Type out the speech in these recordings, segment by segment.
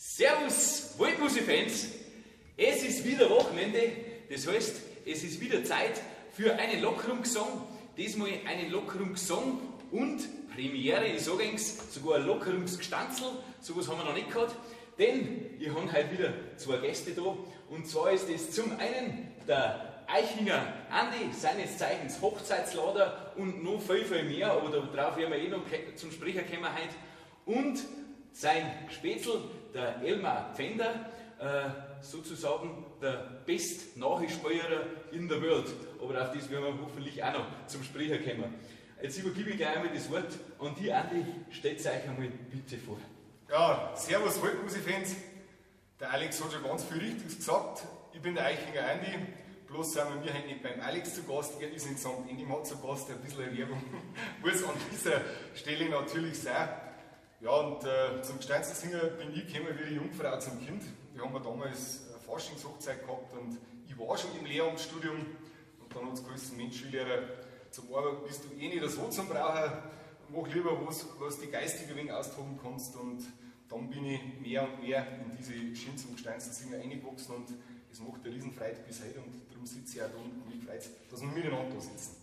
Servus, Waldmusik-Fans! Es ist wieder Wochenende, das heißt, es ist wieder Zeit für einen Lockerungssong. Diesmal einen Lockerungssong und Premiere, ich sage eins, sogar ein Lockerungsgestanzel, sowas haben wir noch nicht gehabt. Denn ich habe heute wieder zwei Gäste da und zwar ist es zum einen der Eichinger Andi, seines Zeichens Hochzeitslader und noch viel, viel mehr, aber darauf werden wir eh noch zum Sprecher kommen heute. Und sein Spätzl, der Elmar Pfänder, sozusagen der best Nachspieler in the world. Aber auf das werden wir hoffentlich auch noch zum Sprecher kommen. Jetzt übergebe ich gleich einmal das Wort an die Andi, stellt euch einmal bitte vor. Ja, servus Waldmusik-Fans. Der Alex hat schon ganz viel Richtiges gesagt. Ich bin der Eichinger Andi, bloß sind wir heute nicht beim Alex zu Gast, er ist in St. Engelmar zu Gast, ein bisschen Werbung muss an dieser Stelle natürlich sein. Ja, und zum Gesteinselsinger bin ich gekommen wie die Jungfrau zum Kind. Wir haben ja damals eine Faschingshochzeit gehabt und ich war schon im Lehramtsstudium und dann hat es geheißen, Mensch, Schullehrer, zum Arbeiten bist du eh nicht so zum Brauchen, mach lieber was, was die geistig ein wenig austoben kannst. Und dann bin ich mehr und mehr in diese Schiene zum Gesteinselsinger eingewachsen und es macht eine Riesenfreude bis heute und darum sitze ich auch da und mich freut, dass wir miteinander da sitzen.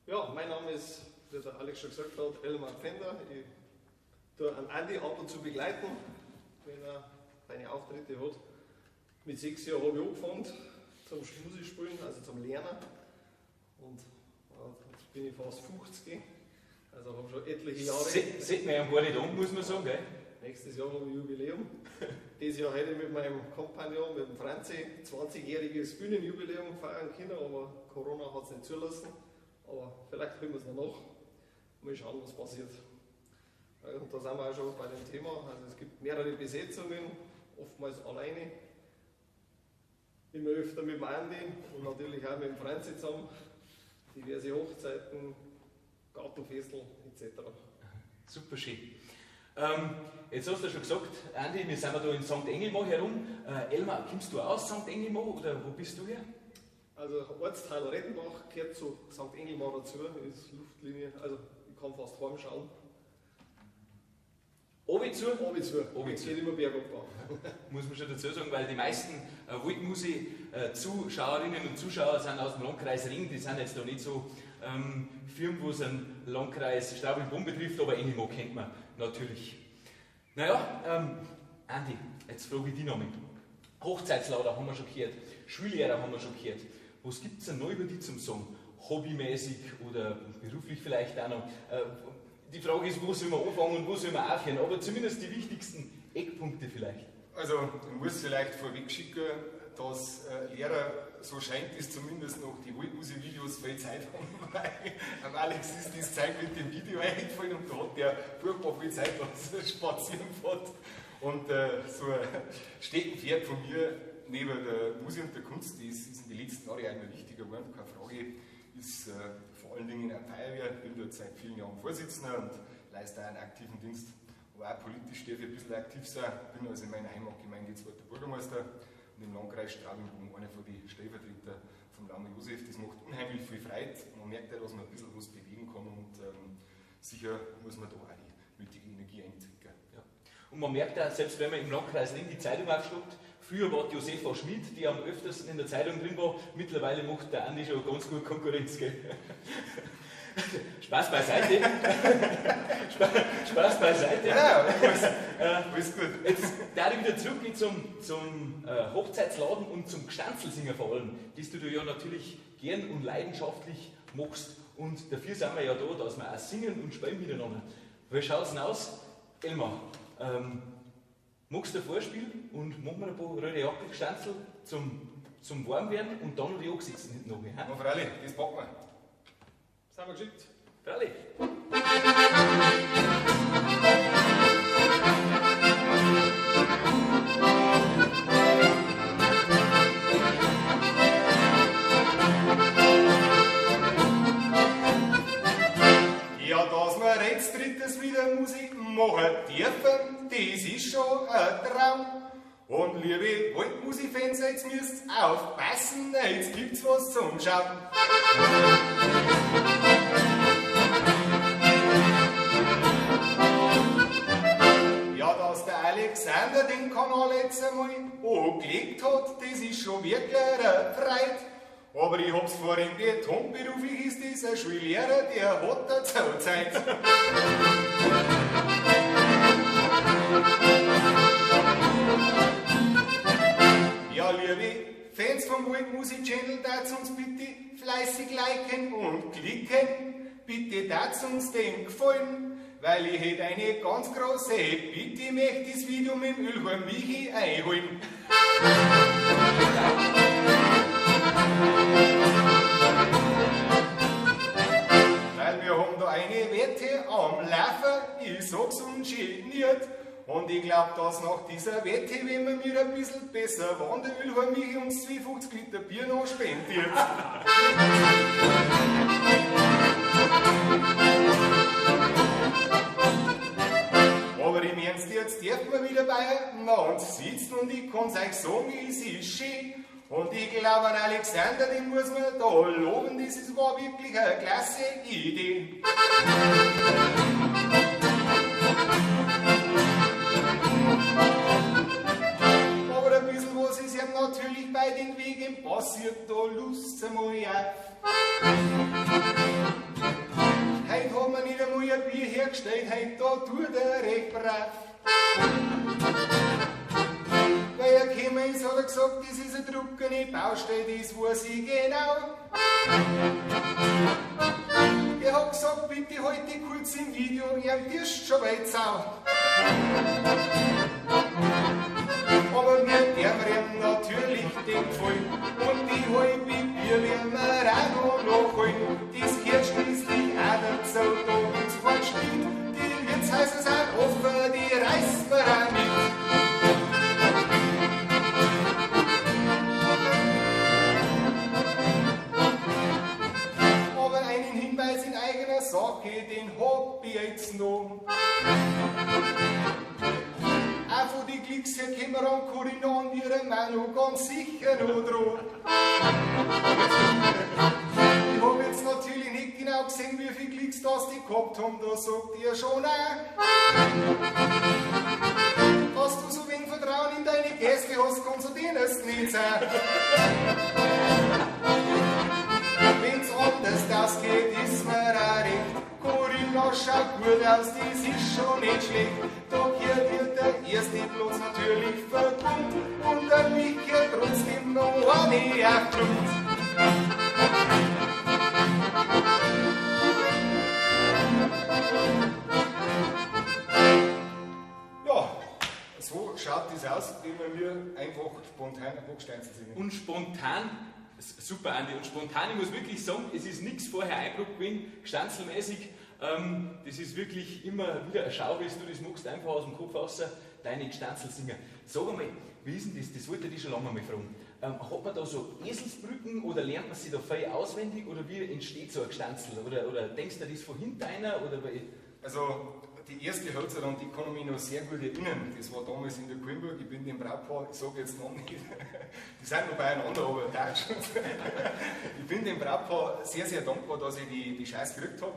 Ja, mein Name ist, wie der Alex schon gesagt hat, Elmar Pfänder. Ich tue an Andi ab und zu begleiten, wenn er seine Auftritte hat. Mit 6 Jahren habe ich angefangen zum Musik spielen, also zum Lernen. Und jetzt bin ich fast 50, also habe schon etliche Jahre. Sieht man ja gar nicht an, muss man sagen, gell? Nächstes Jahr habe ich Jubiläum. Dieses Jahr hätte ich mit meinem Kompagnon, mit dem Franzi, 20-jähriges Bühnenjubiläum feiern können, aber Corona hat es nicht zulassen. Aber vielleicht holen wir es noch nach. Mal schauen, was passiert. Und da sind wir auch schon bei dem Thema. Also es gibt mehrere Besetzungen, oftmals alleine. Immer öfter mit dem Andi und natürlich auch mit dem Franzi zusammen. Diverse Hochzeiten, Gartenfestel etc. Super schön. Jetzt hast du schon gesagt, Andi, wir sind ja da in St. Engelmar herum. Elmar, kommst du aus St. Engelmar oder wo bist du her? Also Ortsteil Rettenbach gehört zu St. Engelmar dazu, ist Luftlinie, also ich kann fast heimschauen. Obi zu? Obi zu. Obi zu. Geht immer bergab. Muss man schon dazu sagen, weil die meisten Waldmusik-Zuschauerinnen und Zuschauer sind aus dem Landkreis Ring, die sind jetzt da nicht so firm, wo es einen Landkreis Straubing-Bogen betrifft, aber Engelmar kennt man natürlich. Naja, Andi, jetzt frage ich dich nochmal. Hochzeitslauder haben wir schon gehört, Schullehrer haben wir schon gehört. Was gibt es denn noch über die zum Sagen? Hobbymäßig oder beruflich vielleicht auch noch? Die Frage ist, wo soll man anfangen und wo soll man aufhören? Aber zumindest die wichtigsten Eckpunkte vielleicht. Also, ich muss vielleicht vorweg schicken, dass Lehrer, so scheint es zumindest noch, die Waldmusik-Videos viel Zeit haben, weil am Alex ist das Zeug mit dem Video eingefallen und da hat der furchtbar viel Zeit, dass er spazieren fährt. Und so ein Steckenpferd von mir, neben der Musik und der Kunst, das ist in den letzten Jahren auch immer wichtiger geworden, keine Frage, ist vor allen Dingen in der Feuerwehr. Ich bin dort seit vielen Jahren Vorsitzender und leiste auch einen aktiven Dienst. Aber auch politisch darf ich ein bisschen aktiv sein. Bin also in meiner Heimatgemeinde zweiter Bürgermeister und im Landkreis Straubing-Bogen einer von den Stellvertreter vom Laumer Josef. Das macht unheimlich viel Freude. Man merkt ja, dass man ein bisschen was bewegen kann und sicher muss man da auch die nötige Energie einzwecken. Ja. Und man merkt auch, selbst wenn man im Landkreis Ring die Zeitung aufschlägt, früher war die Josefa Schmid, die am öftersten in der Zeitung drin war, mittlerweile macht der Andi schon ganz gut Konkurrenz. Gell? Spaß beiseite. Spaß beiseite. Ja, alles gut. Jetzt darf ich wieder zurückgehen zum Hochzeitsladen und zum Gstanzlsinger vor allem, das du ja natürlich gern und leidenschaftlich machst. Und dafür sind wir ja da, dass wir auch singen und spielen miteinander. Wie schaut's denn aus, Elmar? Magst du ein Vorspiel und machen wir ein paar rote Jackel-Gstanzl zum Warmwerden und dann noch die Angesetzten hinten noch, hä? Na freilich, das packen wir. Sind wir geschickt? Freilich. Ja, dass wir jetzt drittes wieder Musik machen dürfen, das ist schon ein Traum. Und liebe Waldmusik-Fans, jetzt müsst ihr aufpassen, jetzt gibt's was zum Schauen. Ja, dass der Alexander den Kanal jetzt einmal angelegt hat, das ist schon wirklich eine Freude. Aber ich hab's vorhin betont, beruflich ist das ein Schullehrer, der hat dazu Zeit. Ja, liebe Fans vom Waldmusi Channel, dazu uns bitte fleißig liken und klicken. Bitte dazu uns den gefallen, weil ich hätte eine ganz große Bitte, möchte das Video mit dem Ölhorn Michi einholen. Weil wir haben da eine Wette am Laufen, ich sag's ungeniert. Und ich glaub, dass nach dieser Wette, wenn wir mir ein bisschen besser waren, der Ölhorn Michi uns 52 Liter Bier noch spendiert. Aber im Ernst, jetzt dürfen wir wieder beieinander sitzen und ich kann's euch sagen, es ist schön. Und ich glaube an Alexander, den muss man da loben, das war wirklich eine klasse Idee. Aber ein bisschen was ist ihm natürlich bei den Wegen passiert, da lust's einmal auf. Heut hat man nicht einmal ein Bier hergestellt, heut da tut er recht brav. Weil er gekommen ist, hat er gesagt, das ist eine trockene Baustelle, das weiß ich genau. Er hat gesagt, bitte heute kurz im Video, er wirst schon weit sau. Aber wir dürfen ihm natürlich den Gefallen und die halbe Bier werden wir auch noch nachholen. Das gehört schließlich auch dazu, da wird's fortgespielt. Die Wirtshäuser sind offen, die reißen wir auch mit. Aber einen Hinweis in eigener Sache, den hab ich jetzt noch. Auch von die Klicks her kommen wir an Corinna und ihre Manu ganz sicher noch dran. Ich hab jetzt natürlich nicht genau gesehen, wie viele Klicks das die gehabt haben, da sagt ihr schon auch. Dass du so wenig Vertrauen in deine Gäste hast, kannst du denen es nicht sein. Wenn's anders ausgeht, ist mir auch recht. Corinna schaut gut aus, das ist schon nicht schlecht. Da gehört ihr der erste Platz natürlich verdammt und der mich gehört trotzdem noch eine aufgebrummt. Ja, so schaut das aus, wenn wir mir einfach spontan ein paar Gsteinzel singen. Und spontan, super Andi, und spontan, ich muss wirklich sagen, es ist nichts vorher eingebrockt gewesen, gstanzelmäßig. Das ist wirklich immer wieder eine Schau, wie du das magst, einfach aus dem Kopf raus, deine Gstanzel singen. Sag einmal, wie ist denn das? Das wollte ich dich schon lange mal fragen. Hat man da so Eselsbrücken oder lernt man sich da viel auswendig oder wie entsteht so ein Gstanzel? Oder denkst du das von hinten einer? Oder also die erste Hölzer, an die kann ich mich noch sehr gut erinnern. Das war damals in der Quimburg, ich bin dem Brautpaar, ich sage jetzt noch nicht, die sind noch beieinander, aber Deutsch. Ich bin dem Brautpaar sehr, sehr dankbar, dass ich die Scheiß gekriegt habe.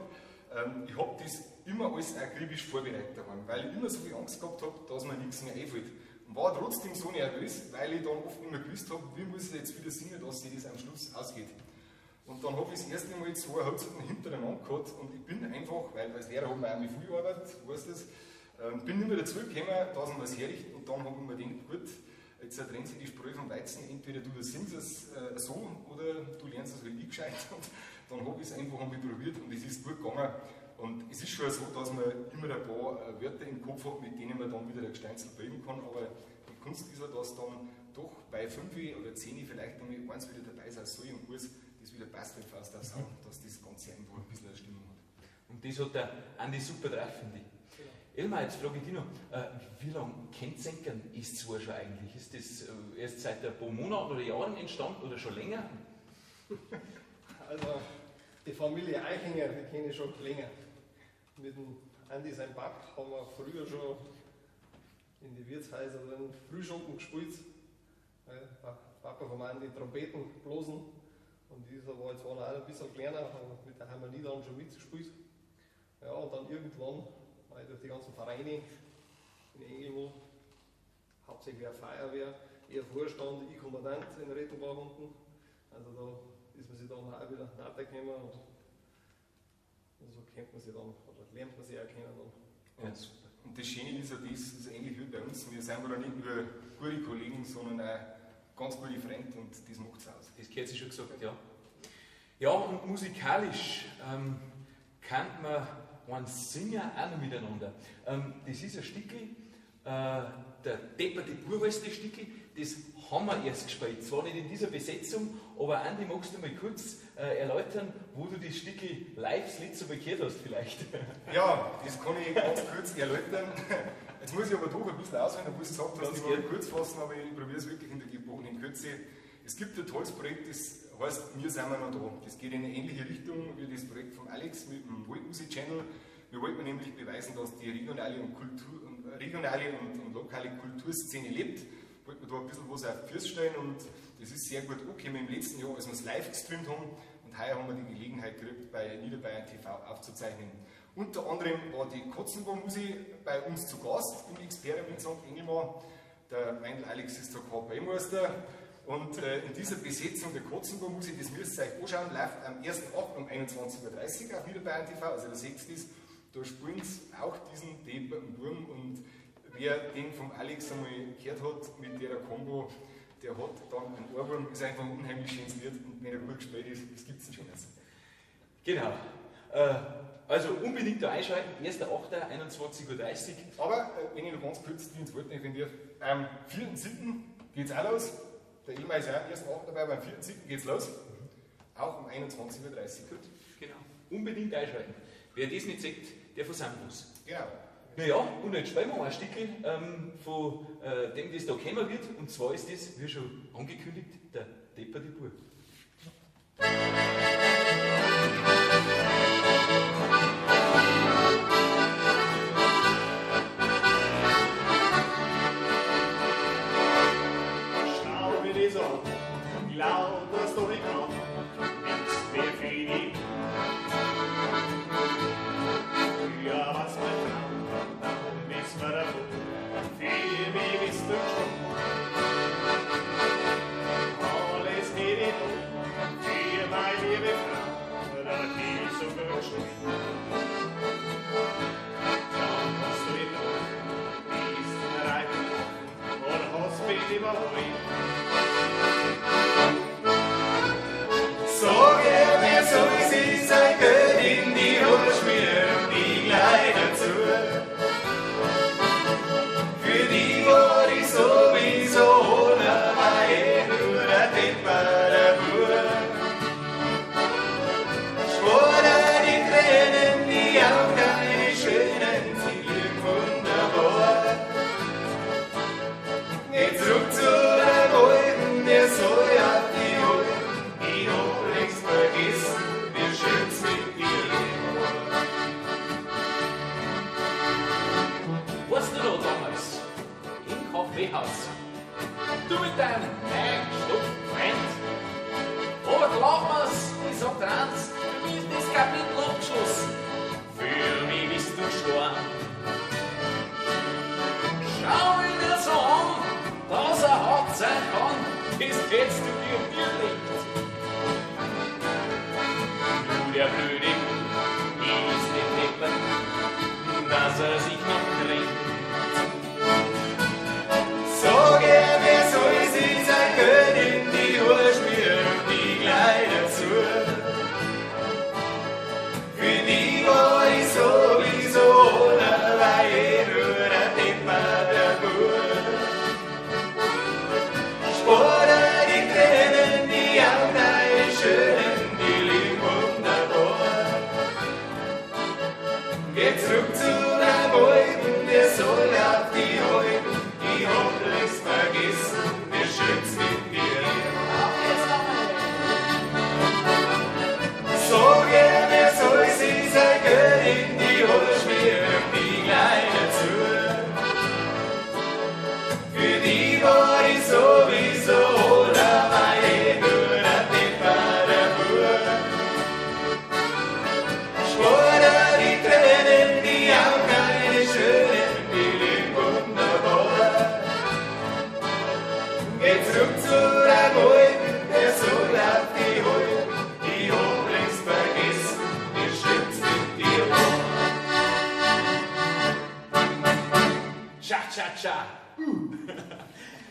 Ich habe das immer alles akribisch vorbereitet daheim, weil ich immer so viel Angst gehabt habe, dass mir nichts mehr einfällt. Und war trotzdem so nervös, weil ich dann oft nicht mehr gewusst habe, wie muss ich jetzt wieder singen, dass sich das am Schluss ausgeht. Und dann habe ich das erste Mal zwei Halbzeiten hintereinander gehabt und ich bin einfach, weil als Lehrer hat man auch mit viel Arbeit, weißt du das, bin nicht mehr dazu gekommen, dass man was herrichten und dann habe ich mir gedacht, gut, jetzt trennt sich die Spreu vom Weizen, entweder du singst es so oder du lernst es halt nicht gescheit. Und dann habe ich es einfach einmal probiert und es ist gut gegangen. Und es ist schon so, dass man immer ein paar Wörter im Kopf hat, mit denen man dann wieder ein Gsteinzel bilden kann, aber die Kunst ist ja, dass dann doch bei 5 oder 10 vielleicht noch mal eins wieder dabei sein soll und muss, das wieder passt, wenn fast aufs Auge, dass das Ganze einfach ein bisschen eine Stimmung hat. Und das hat der Andi super drauf, finde ich. Genau. Elmar, jetzt frage ich dich noch, wie lange kennt Senkern ist zwar schon eigentlich? Ist das erst seit ein paar Monaten oder Jahren entstanden oder schon länger? Also die Familie Eichinger, die kenne ich schon länger. Mit dem Andi, sein Pap, haben wir früher schon in die Wirtshäuser drin Frühschoppen gespielt. Papa vom Andi Trompeten geblasen. Und dieser war jetzt auch ein bisschen kleiner, aber mit der Harmonie dann schon mitgespielt. Ja, und dann irgendwann, weil durch die ganzen Vereine in Engelwo, hauptsächlich auch Feuerwehr, er Vorstand, ich Kommandant in Rettenbach unten. Also da ist man sich dann auch wieder näher gekommen und so kennt man sich dann, oder lernt man sich auch kennen dann. Und das Schöne ist ja, das ist ähnlich wie bei uns. Wir sind ja nicht nur gute Kollegen, sondern auch ganz gute Freunde und das macht es aus. Das gehört sich schon gesagt, ja. Ja, und musikalisch kann man einen Singer auch noch miteinander. Das ist ein Stickel, der Depperte Bub heißt das Stickel, das haben wir erst gespielt. Zwar nicht in dieser Besetzung, aber Andi, magst du mal kurz erläutern, wo du das Stickel live das letzte Mal gehört hast vielleicht? Ja, das kann ich ganz kurz erläutern. Jetzt muss ich aber doch ein bisschen ausholen, obwohl du gesagt hast, ich wollte kurz fassen, aber ich probiere es wirklich in der gebotenen Kürze. Es gibt ein tolles Projekt, das heißt Wir sind noch da. Das geht in eine ähnliche Richtung wie das Projekt von Alex mit dem Waldmusik-Channel. Wir wollten nämlich beweisen, dass die regionale und, und lokale Kulturszene lebt. Wollten wir da ein bisschen was auf die Füße stellen und das ist sehr gut angekommen im letzten Jahr, als wir es live gestreamt haben. Und heuer haben wir die Gelegenheit gekriegt, bei Niederbayern TV aufzuzeichnen. Unter anderem war die Kotzenbar-Musik bei uns zu Gast im Experiment St. Engelmar. Der Meindl Alex ist der KPM-Meister. Und in dieser Besetzung der Kotzenbar-Musik, das müsst ihr euch anschauen, läuft am 1.8. um 21:30 Uhr auf Niederbayern TV, also der 6. ist, da spielen sie auch diesen depperten Burm und wer den vom Alex einmal gehört hat mit der Combo, der hat dann einen Ohrwurm, ist einfach ein unheimlich schönes Lied und wenn er gut gespielt ist, das gibt es schon nicht. Genau. Also unbedingt da einschalten, 1.8., 21:30 Uhr. Aber wenn ich noch ganz kurz ins Wort nehmen darf, am 4.7. geht es auch los. Der Elmar ist auch am 1.8. dabei, aber am 4.7. geht es los. Auch um 21:30 Uhr. Gut, genau. Unbedingt einschalten. Wer das nicht sieht, der versäumt was. Genau. Naja, und jetzt spielen wir ein Stickel von dem, das da kommen wird. Und zwar ist das, wie schon angekündigt, der Depperte Bub. Schau mir das an, glaub, dass du nicht kann, nichts mehr für dich. Ja, was mein Traum, darum ist mir davon, für mich bist du gestorben. Alles geht in Ordnung, für meine liebe Frau, da geh ich sogar geschwind. Dann hast du ihn noch, bist bereit und hast mich überholt. Sag er mir, soll sie sein Geld in die Hose schmieren und die Kleider zu. Für die war ich sowieso ohne, weil ich nur ein depperter Bub. Spor die Tränen, die Augen, deine schönen, sie liegen wunderbar. Geh zurück zu der Alten, der soll ja die Alten, ich hab längst vergessen, wie schön's mit dir war. Weißt du noch damals, im Kaffeehaus, du mit deinem neuen Stoff-Freund, aber glaub mir's, ich sag dir eins, für mich ist das Kapitel abgeschlossen. Für mich bist du gestorben. Schau mich nicht so an, dass er hart sein kann, das hättest du dir nicht. Du, der blöde Bub, ist der Deppert, dass er sich noch trennt. Sag er, wer soll sie sein Geld in die Uhr schmieren und die Kleider zu? Für die war ich sowieso ohne, weil ich nur ein depperter Bub. Spore die Tränen, die Augen, deine schönen, die liegen wunderbar. Cha, cha, cha.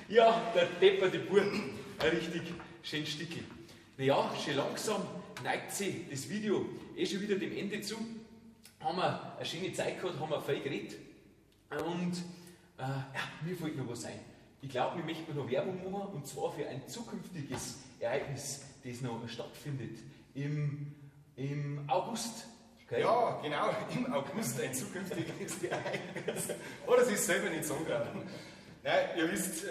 Ja, der depperte Bub. Ein richtig schön Stickel. Naja, schon langsam neigt sich das Video eh schon wieder dem Ende zu. Haben wir eine schöne Zeit gehabt, haben wir viel geredet. Und ja, mir fällt noch was ein. Ich glaube, wir möchten noch Werbung machen, und zwar für ein zukünftiges Ereignis, das noch stattfindet im August. Okay? Ja, genau, im August ein zukünftiges Ereignis. Oder sich selber nicht sagen kann. Nein, ihr wisst,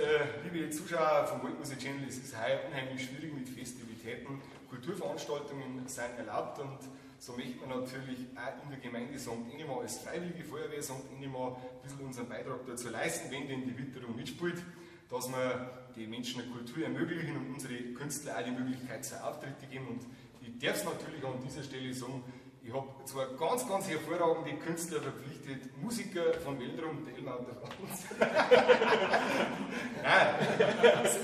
liebe Zuschauer vom Waldmusik Channel, es ist heuer unheimlich schwierig mit Festivitäten. Kulturveranstaltungen sind erlaubt und so möchte man natürlich auch in der Gemeinde St. Englmar als Freiwillige Feuerwehr St. Englmar ein bisschen unseren Beitrag dazu leisten, wenn denn die Witterung mitspielt, dass wir die Menschen eine Kultur ermöglichen und unsere Künstler auch die Möglichkeit zu Auftritte geben. Und ich darf es natürlich an dieser Stelle sagen, ich habe zwei ganz, ganz hervorragende Künstler verpflichtet, Musiker von Weltrum, der Elmar und der Franz. Nein,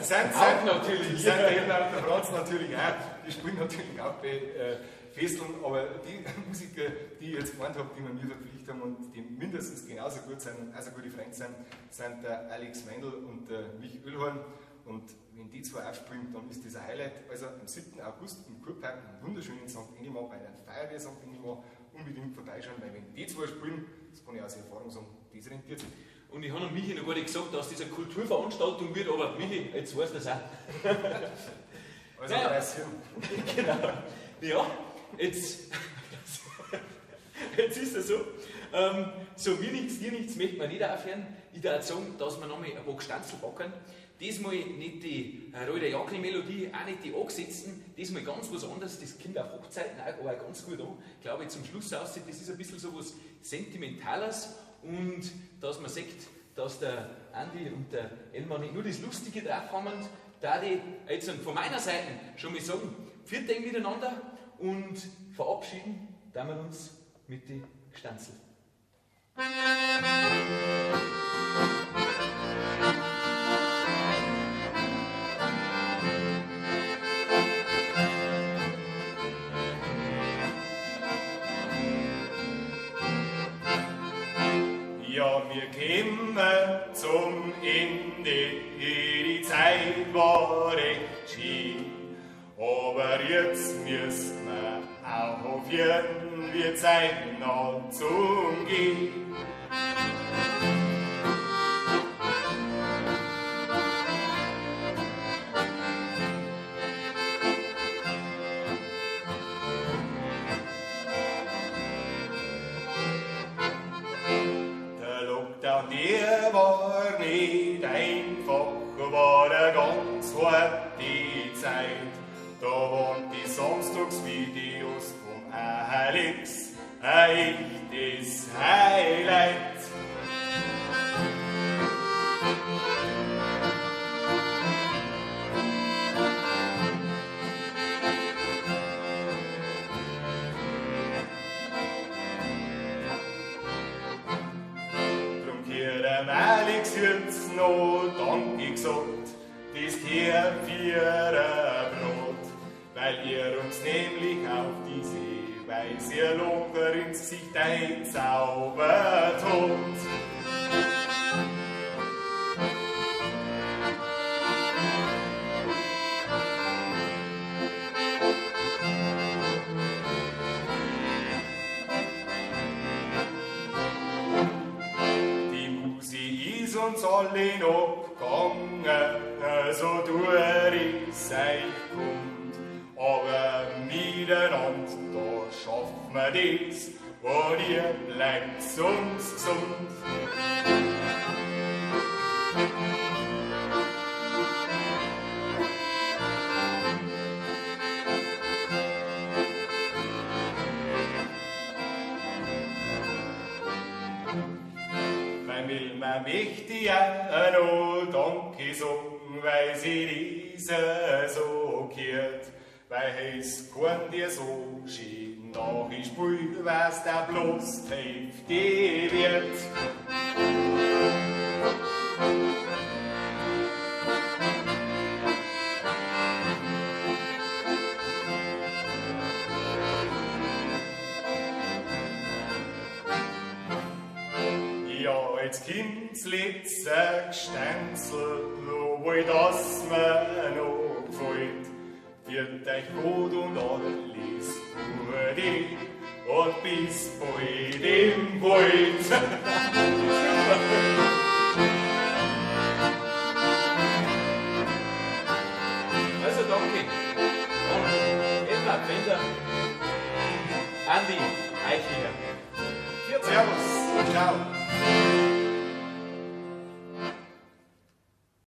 sind natürlich, sind der Elmar und der Franz natürlich auch, die spielen natürlich auch bei Festeln, aber die Musiker, die ich jetzt gemeint habe, die wir mir verpflichtet haben und die mindestens genauso gut sind und auch so gute Freunde sind, sind der Alex Meindl und der Mich Ölhorn. Und wenn die zwei aufspringen, dann ist das ein Highlight. Also am 7. August im Kurpark im wunderschönen St. Englmar bei der Feuerwehr St. Englmar unbedingt vorbeischauen, weil wenn die zwei spielen, das kann ich aus Erfahrung sagen, das rentiert sich. Und ich habe noch Michi noch gar nicht gesagt, dass das eine Kulturveranstaltung wird, aber Michi, jetzt weißt du das auch. Also, naja. Genau. Ja, jetzt, jetzt ist es so. So mir nichts, dir nichts, möchte man nicht aufhören. Ich darf sagen, dass wir nochmal ein paar Gestanzel backen. Diesmal nicht die Reuter Jakli-Melodie, auch nicht die angesetzten, diesmal ganz was anderes, das kommt auf Hochzeiten auch, aber auch ganz gut an, glaube ich, zum Schluss aussieht, das ist ein bisschen so was Sentimentales und dass man sieht, dass der Andi und der Elmar nicht nur das Lustige drauf haben, da die jetzt von meiner Seite schon mal sagen, pfiat euch miteinander und verabschieden, da wir uns mit den Gestanzel. Ja, wir kommen zum Ende, die Zeit war echt schön. Aber jetzt müssen wir aufhören, wir Zeit noch zum Gehen. Der war nicht einfach, war eine ganz harte Zeit. Da waren die Samstagsvideos vom Alex ein echtes Highlight. Alex jetzt noch Danke gesagt, das gehört für ein Brot, weil ihr uns nämlich auf diese Weise locker ins Gesicht einzaubert habt. Uns alle noch gegangen, so durch euch kommt. Aber miteinander, da schaffen wir das und ihr bleibt uns gesund. Man möchte ja noch Danke sagen, weil sie diese so gehört. Weil es kein dir so schön nachgespielt, was da bloß die Hälfte wird. Ja, Jetzt kommt's letzte Gestänzel, wohl das mir noch gefällt. Wird euch gut und alles Gute und bis bald im Wald. Also danke. Und Edward Bender, Andi Eichinger. Servus, ciao.